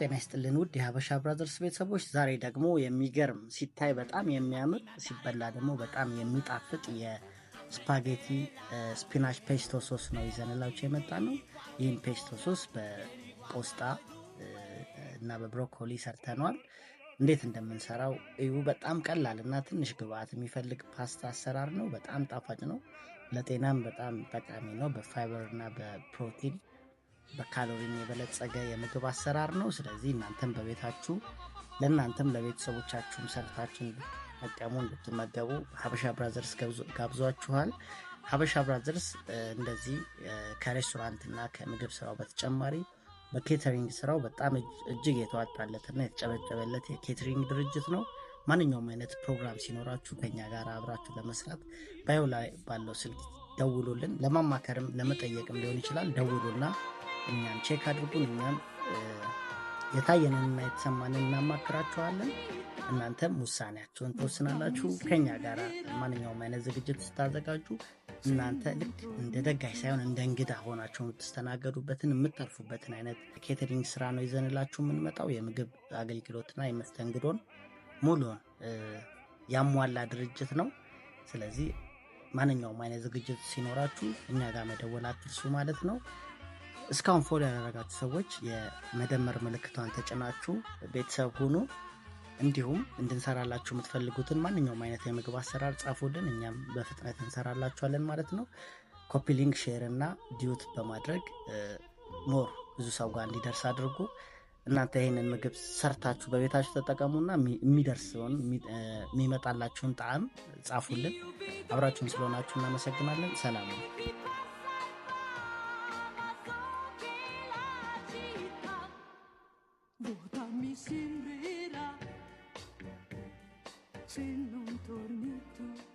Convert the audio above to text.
ጤና ይስጥልን ውድ የሀበሻ ብራዘርስ ቤተሰቦች፣ ዛሬ ደግሞ የሚገርም፣ ሲታይ በጣም የሚያምር፣ ሲበላ ደግሞ በጣም የሚጣፍጥ የ spaghetti spinach pesto sauce ነው ይዘንላችሁ የመጣነው። ይህን pesto sauce በቆስጣ እና በብሮኮሊ ሰርተነዋል። እንዴት እንደምንሰራው እዩ። በጣም ቀላል እና ትንሽ ግብአት የሚፈልግ ፓስታ አሰራር ነው። በጣም ጣፋጭ ነው። ለጤናም በጣም ጠቃሚ ነው። በፋይበር እና በፕሮቲን በካሎሪን የበለጸገ የምግብ አሰራር ነው። ስለዚህ እናንተም በቤታችሁ ለእናንተም ለቤተሰቦቻችሁም ሰርታችሁ እንድትጠቀሙ፣ እንድትመገቡ ሀበሻ ብራዘርስ ጋብዟችኋል። ሀበሻ ብራዘርስ እንደዚህ ከሬስቶራንት እና ከምግብ ስራው በተጨማሪ በ catering ስራው በጣም እጅግ የተዋጣለትና የተጨበጨበለት የ catering ድርጅት ነው። ማንኛውም አይነት ፕሮግራም ሲኖራችሁ ከኛ ጋር አብራችሁ ለመስራት bio ላይ ባለው ስልክ ደውሉልን። ለማማከርም ለመጠየቅም ሊሆን ይችላል። ደውሉና እኛን check አድርጉን። እኛም የታየንንና የተሰማንን እናማክራችኋለን። እናንተም ውሳኔያችሁን ትወስናላችሁ። ከኛ ጋር ማንኛውም አይነት ዝግጅት ስታዘጋጁ እናንተ ልክ እንደ ደጋሽ ሳይሆን እንደ እንግዳ ሆናችሁ የምትስተናገዱበትን፣ የምታርፉበትን አይነት catering ስራ ነው ይዘንላችሁ የምንመጣው። የምግብ አገልግሎትና የመስተንግዶን ሙሉን ያሟላ ድርጅት ነው። ስለዚህ ማንኛውም አይነት ዝግጅት ሲኖራችሁ እኛ ጋር መደወል አትርሱ ማለት ነው። እስካሁን follow ያላደረጋችሁ ሰዎች የመደመር ምልክቷን ተጭናችሁ ቤተሰብ ሁኑ። እንዲሁም እንድንሰራላችሁ የምትፈልጉትን ማንኛውም አይነት የምግብ አሰራር ጻፉልን፣ እኛም በፍጥነት እንሰራላችኋለን ማለት ነው። Copy link፣ share እና duet በማድረግ more ብዙ ሰው ጋር እንዲደርስ አድርጉ። እናንተ ይህንን ምግብ ሰርታችሁ በቤታችሁ ተጠቀሙና የሚደርስውን፣ የሚመጣላችሁን ጣዕም ጻፉልን። አብራችሁን ስለሆናችሁ እናመሰግናለን። ሰላም ነው። Vuota mi sembrerà se non torni tu.